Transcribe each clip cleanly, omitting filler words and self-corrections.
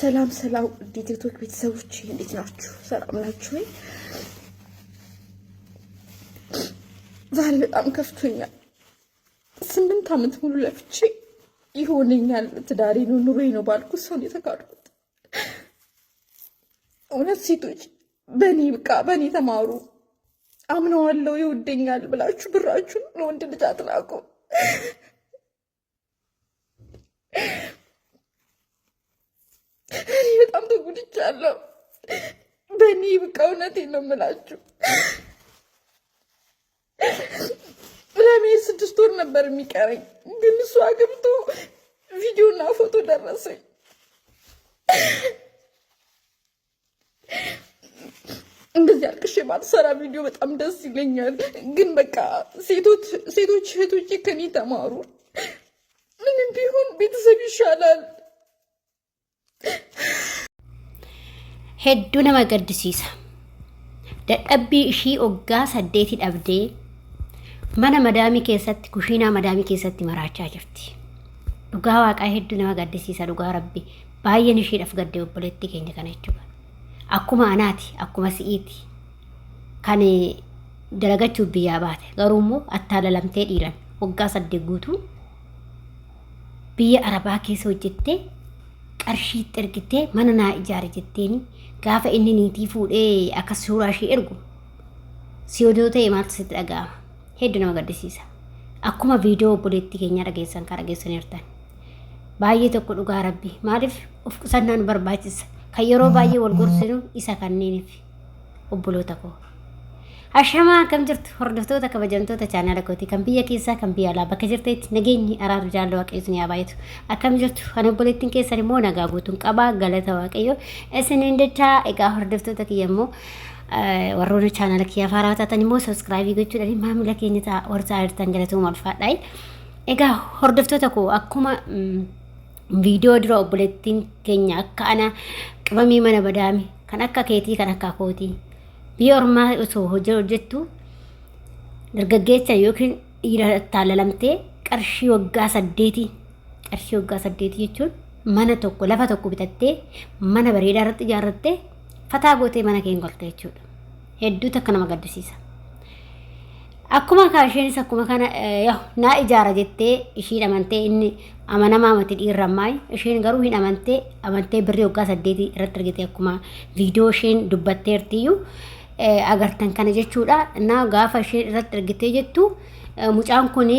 ሰላም ሰላም፣ ውድ የቲክቶክ ቤተሰቦች እንዴት ናችሁ? ሰላም ናችሁ ወይ? ዛሬ በጣም ከፍቶኛል። 8 ዓመት ሙሉ ለፍቼ ይሆነኛል ትዳሬ ነው ኑሮዬ ነው ባልኩት ሰው የተካድኩት። እውነት ሴቶች በእኔ በቃ በእኔ ተማሩ። አምነዋለሁ ይወደኛል ብላችሁ ብራችሁን ለወንድ ልጅ አትላኩ። እኔ በጣም ተጎድቻለሁ። በእኔ በቃ እውነቴን ነው የምላችሁ። ለመሄድ 6 ወር ነበር የሚቀረኝ፣ ግን እሱ አግብቶ ቪዲዮና ፎቶ ደረሰኝ። እንደዚህ አልቅሼ ባልሰራ ቪዲዮ በጣም ደስ ይለኛል። ግን በቃ ሴቶች ሴቶች እህቶቼ ከኔ ተማሩ። ምንም ቢሆን ቤተሰብ ይሻላል። Hedduu nama gaddisiisa. Dadhabbii ishii oggaa 8 dhabdee mana madaamii keessatti, kushiinaa madaamii keessatti maraachaa jirti. Dhugaa waaqaa hedduu nama gaddisiisa, dhugaa rabbi. Baay'een ishiidhaaf gadde, obboleettii keenya kana jechuudha. Akkuma anaati, akkuma si'iiti. Kan dalagachuuf biyyaa baate garuu immoo attaalalamtee dhiiran waggaa 8 guutuu biyya arabaa keessa hojjettee qarshiitti ergitee mana naa ijaare jetteeni, gaafa inni niitii fuudhee akkas suuraa ishee ergu si odoo ta'e maaltu sitti dhaga'ama? Hedduu nama gaddisiisa. Akkuma viidiyoo obboleettii keenyaa dhageessan kan dhageessaniirtan. Baay'ee tokko dhugaa rabbi maaliif of qusannaa nu barbaachisa. Kan yeroo baay'ee wal gorsinu isa kanneeniif, obboloota koo. Ashamaa, akkam jirtu hordoftoota kabajamtoota chaanaala kootii, kan biyya keessaa kan biyya alaa, bakka jirtetti nageenyi araarri jaalala waaqayyo isin haa baay'atu. Akkam jirtu? Kan obboleettiin keessan immoo nagaa guutuun qabaa, galata waaqayyo isiniin jechaa. Egaa hordoftoota kiyya immoo warroonni chaanaala kiyyaa haaraa taatan immoo subscribe gochuudhaan maamila keenya ta'a, warra ta'aa jirtan galatooma, ulfaadhaa. Egaa hordoftoota koo, akkuma viidiyoo dura obboleettiin keenya akka ana qabamii mana badaame kan akka keetii kan akka kootii biyya ormaa osoo hojii hojjettu dargaggeessa yookiin dhiira taalalamtee qarshii waggaa 8, qarshii waggaa 8 jechuun mana tokko lafa tokko bitattee mana bareedaa irratti ijaarrattee fataa gootee mana kee galte jechuudha. Hedduu takka nama gaddisiisa. Akkuma isheenis akkuma kana naa ijaara jettee ishiin amantee, inni amanamaa mati dhiirra ammaa, isheen garuu hin amantee, amantee birrii waggaa 8 irratti argite, akkuma viidiyoo isheen dubbatteertiyyuu agartan kana jechuudha. Naa gaafa isheen irratti argitee jettu mucaan kun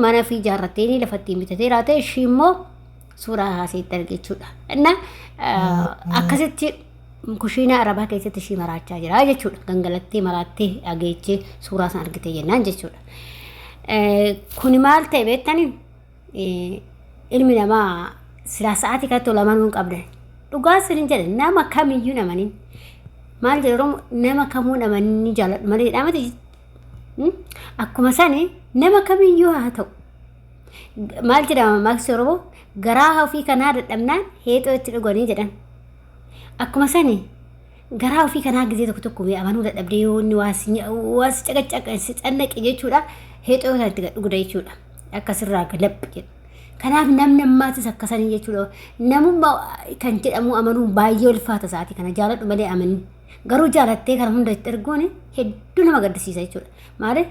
mana fi ijaarratee lafa ittiin bitatee raate, ishii immoo suuraa haaseetti arge jechuudha. Inna akkasitti kushiinaa arabaa keessatti ishii maraachaa jira jechuudha. Gangalattee maraattee dhageechee suuraa sana argitee jennaan jechuudha. Kuni maal ta'e beektanii, ilmi namaa silaa sa'aatii kanatti ol amanuu hin qabdan. Dhugaa sinin jedhe, nama kamiyyuu namanin. Maal jedhe Oromoo, nama kamuu namanin jaalladhu malee jedhamati. Akkuma sani nama kamiyyuu haa ta'u. Maal jedhama maksi Oromoo, garaa ofii kanaa dadhabnaan heexoo itti dhuganii jedhan. Akkuma sani garaa ofii kanaa gizee tokko tokko amanuu dadhabdee yoo inni waa si caqacaqe si cannaqe jechuudha, heexoo sana itti dhugda jechuudha. Akkasirraa galabbi jedhu. Kanaaf namni ammaatis akkasanii jechuudha. Namummaa kan jedhamu amanuun baay'ee ulfaata isaati kana, jaaladhu malee amanin. Garuu jaalattee kana hunda itti erguun hedduu nama gaddisiisa jechuudha. Maaliif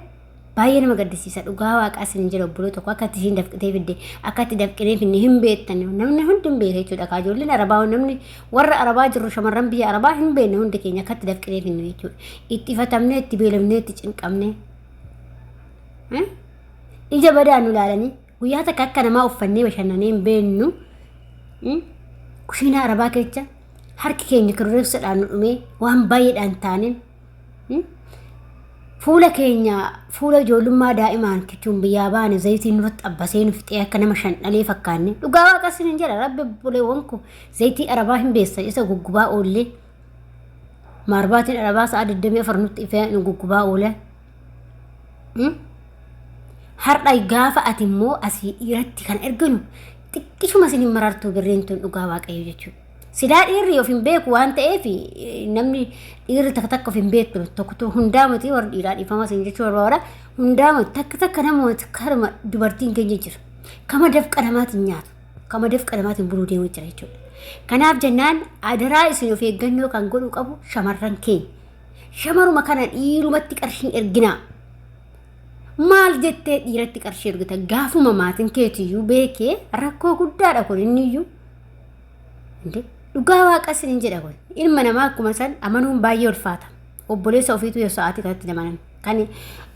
baay'ee nama gaddisiisa, dhugaa waaqaa isin jedha, obboloo tokko akka itti ishiin dafqitee fidde, akka itti dafqinee finne hin beektan, namni hundi hin beeka jechuudha. Kaa ijoolleen arabaa, namni warra arabaa jirru, shamarran biyya arabaa hin beekne, hundi keenya akka itti dafqinee finne jechuudha. Itti ifatamnee, itti beelofnee, itti cinqamnee. Ija badaa nu ilaalanii guyyaa takka akka namaa uffannee bashannanee hin beeknu. Kushiinaa arabaa keessa harki keenya kirreessadhaan nu dhumee waan baay'eedhaan taaneen fuula keenya fuula ijoollummaa daa'imaan kichuun biyyaa baane zayitiin nurratti abbasee nu fixee akka nama shan dhalee fakkaanne. Dhugaa waaqa isin jedha, rabbi obboleewwan koo zayitii arabaa hin beessan, isa guggubaa oollee maarbaatiin arabaa sa'a 24 nutti ifee nu guggubaa oole. Har'a gaafa ati immoo asii dhiiratti kan erganu xiqqishuma isin hin marartuu birriin tun, dhugaa waaqayyo jechuudha. Silaa dhiirri of hin beeku waan ta'eef, namni dhiirri takka takka of hin beektu tokko hundaa miti, warri dhiiraa dhiifama isin jechuu barbaada, hundaa miti, takka takka namoota karuma dubartiin keenya jira. Kama dafqa namaatiin nyaatu, kama dafqa namaatiin buluu deemu jira jechuudha. Kanaaf jennaan adaraa isin of eeggannoo kan godhuu qabu shamarran keenya. Shamaruma kana dhiirumatti qarshiin erginaa. Maal jettee dhiiratti qarshii ergita? Gaafuma maatiin keetiyyuu beekee rakkoo guddaadha kun inniyyuu. Inde dhugaa waaqa isiniin jedha kun. Ilma namaa akkuma san amanuun baay'ee ulfaata. Obboleessa ofiitu yoo sa'aatii kanatti namanan kan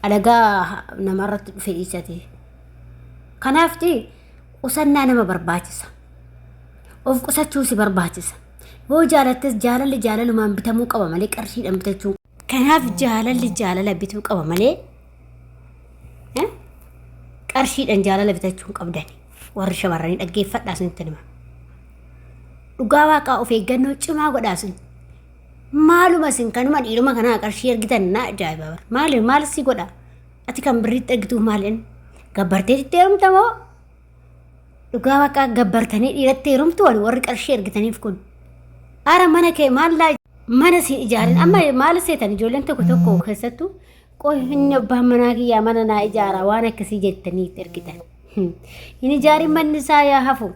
alagaa namarratti dhufe dhiisate. Kanaaf qusannaa nama barbaachisa. Of qusachuu si barbaachisa. Yoo jaalattes jaalalli jaalalumaan bitamuu qaba malee qarshiidhaan bitachuu. Kanaaf jaalalli jaalala bituu qaba malee qarshiidhaan jaalala bitachuu hin qabdani. Warri shamarranii dhaggeeffadhaa isinitti hima. Dhugaa waaqaa of eeggannoo cimaa godhaa isin. Maaluma isin kanuma dhiiruma kanaa qarshii ergitan na ajaa'iba bara. Maali maal si godha? Ati kan birriitti ergituuf maali? Gabbartee sitti heerumta moo? Dhugaa waaqaa gabbartanii dhiiratti heerumtu wal warri qarshii ergitaniif kun. Ara mana kee maal laa mana si ijaarin amma maal seetan ijoolleen tokko tokko keessattuu qoy inni abbaan manaa kiyyaa mana naa ijaara waan akkasii jettanii itti ergitan. Hin ijaarin manni isaa yaa hafu.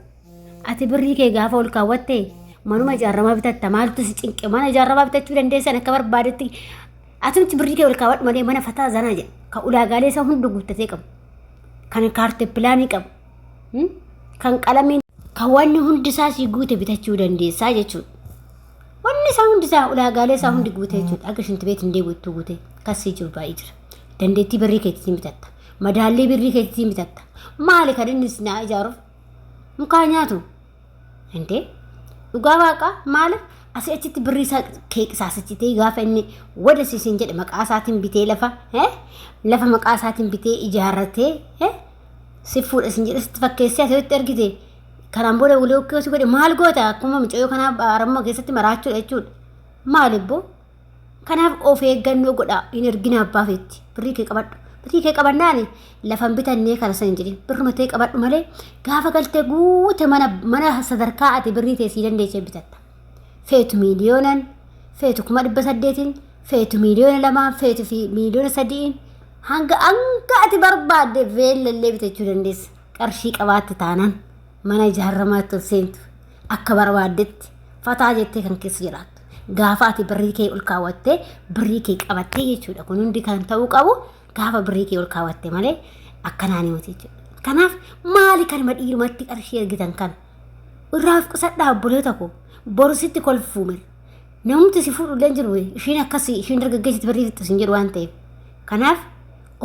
Ati birrii kee gaafa ol kaawwatte manuma ijaaramaa bitatta maaltu si cinqe mana ijaaramaa bitachuu dandeessan akka barbaadetti atumti birrii kee ol kaawwadhu malee mana fataa zanaa jedha kan ulaagaalee isaa hunda guuttatee qabu kan kaarte pilaanii qabu kan qalamiin kan wanni hundi isaa sii guute bitachuu dandeessaa jechuudha. Wanni isaa hundi isaa ulaagaalee isaa hundi guute jechuudha. Akka shintibeet hin deebi'uttuu guute kasii jiru baay'ee jira. Dandeettii birrii keetiitiin bitatta. Madaallii birrii keetiitiin bitatta. Maali kan inni si naa ijaaruuf? Mukaa nyaatu. Hintee dhugaa waaqaa maali asii achitti birrii isaa kee qisaasachitee gaafa inni wada sisin jedhe maqaa isaatiin bitee lafa lafa maqaa isaatiin bitee ijaarratee si fuudha sin jedhe sitti fakkeessee asirratti argite kanaan booda walii okkee si godhe maal goota akkuma mucayyoo kanaa arabuma keessatti maraachuudha jechuudha maal ibboo kanaaf of eeggannoo godhaa hin ergina abbaa feetti birrii kee qabadhu birrii kee qabannaan lafan bitannee kana san hin jedhin birruma ta'e qabadhu malee gaafa galtee guute mana mana sadarkaa ati birrii ta'e sii dandeessee bitatta feetu miiliyoonan feetu 800,000 feetu 2 miiliyoona feetu fi 3 miiliyoona hanga hanga ati barbaadde veellallee bitachuu dandeessa. Qarshii qabaatte taanaan mana ijaaramaatti ol seentu akka barbaaddetti fataa jettee kan keessa jiraattu. Gaafa ati birrii kee ol kaawwattee birrii kee qabattee jechuudha. Kun hundi kan ta'uu qabu gaafa birrii kee ol kaawwatte malee akkanaan miti jechuudha. Kanaaf maali kanuma dhiirumatti qarshii ergitan kana? Irraa of qusadhaa obboloota koo. Boru sitti kolfuu mala. Namumti si fuudhu illee hin jiru. Ishiin akkasii ishiin dargaggeessitti birrii fixxu sin jedhu waan ta'eef. Kanaaf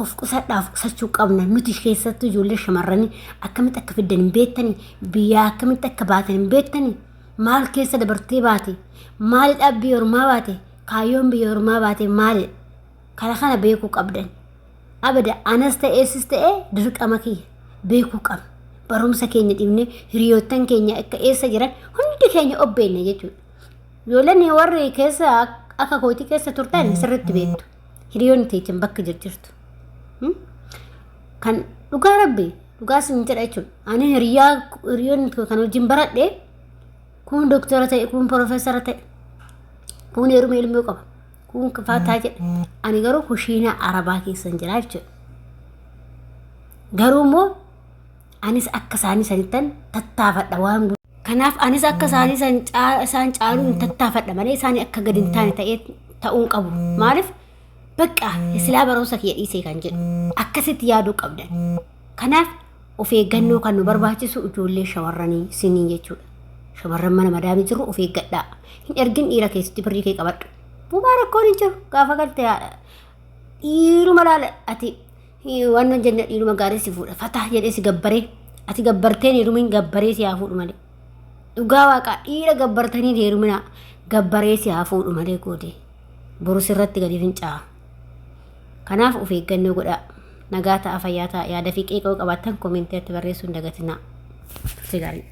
of qusadhaa of qusachuu qabna. Nuti keessattuu ijoollee shamarranii akkamitti akka fiddan hin beektanii biyyaa akkamitti akka baatan hin beektanii maal keessa dabartee baate maalidha biyya ormaa baate kaayyoon biyya ormaa baate maalidha kana kana beekuu qabdan. Abada anas ta'ee sis ta'ee dirqama kiyya beekuu qabna. Barumsa keenya dhiibnee hiriyoottan keenya akka eessa jiran hundi keenya obbeenne jechuudha. Ijoolleen warri keessa akka kootii keessa turtan sirriitti beektu. Hiriyoonni teechan bakka jirtu. Kan dhugaa rabbi dhugaa sin jedha jechuudha. Ani hiriyaa hiriyoonni kan wajjin baradhe kun doktora ta'e kun profeesara ta'e kun heeruma ilmoo qaba kun faataa jedha. Ani garuu kushiinaa arabaa keessan jira jechuudha. Garuu immoo anis akka isaanii sanittan tattaafadha waan Kanaaf anis akka isaanii isaan caaluu hin tattaafadha malee isaanii akka gadi hin taane ta'ee ta'uu hin qabu. Maaliif bakka silaa barumsa kiyya dhiisee kan jedhu akkasitti yaaduu qabdan. Kanaaf of eeggannoo kan nu barbaachisu ijoollee shamarranii siniin jechuudha. Shamarran mana madaamii jiru of eeggadhaa. Hin ergin dhiira keessatti birrii kee qabadhu. Bubaa rakkoon hin jiru gaafa galte dhiiruma laala ati waan nan jenne dhiiruma gaarii si fuudha fataa jedhee si gabbaree ati gabbarteen heerumin gabbaree si haa fuudhu malee dhugaa waaqaa dhiira gabbartanii heerumina gabbaree si haa fuudhu malee goote boru sirratti gadi fincaa'a kanaaf of eeggannoo godhaa nagaa ta'a fayyaa ta'a yaada fi qeeqoo qabaattan koomentii irratti barreessuu hin dagatinaa. Turte gaarii.